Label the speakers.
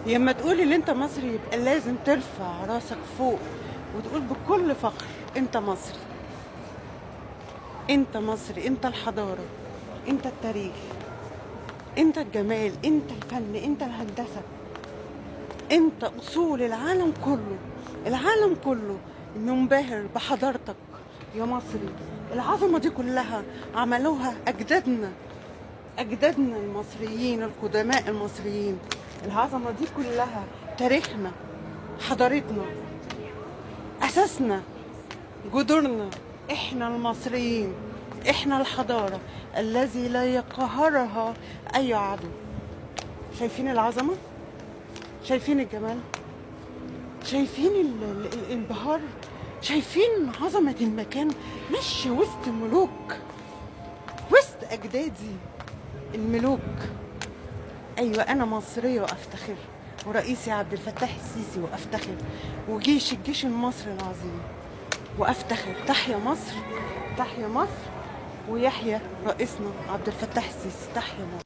Speaker 1: لما تقول ان انت مصري يبقى لازم ترفع راسك فوق وتقول بكل فخر انت مصري، انت مصري، انت الحضارة، انت التاريخ، انت الجمال، انت الفن، انت الهندسة، انت اصول العالم كله. العالم كله منبهر بحضارتك يا مصري. العظمة دي كلها عملوها اجدادنا، اجدادنا المصريين القدماء المصريين. العظمة دي كلها تاريخنا، حضارتنا، اساسنا، جذورنا، احنا المصريين، احنا الحضارة الذي لا يقهرها اي عدو. شايفين العظمة؟ شايفين الجمال؟ شايفين الانبهار؟ شايفين عظمة المكان؟ ماشية وسط ملوك، وسط أجدادي الملوك. أيوة أنا مصرية وأفتخر، ورئيسي عبد الفتاح السيسي وأفتخر، وجيش الجيش المصري العظيم وأفتخر. تحيا مصر، تحيا مصر، ويحيى رئيسنا عبد الفتاح السيسي. تحيا مصر.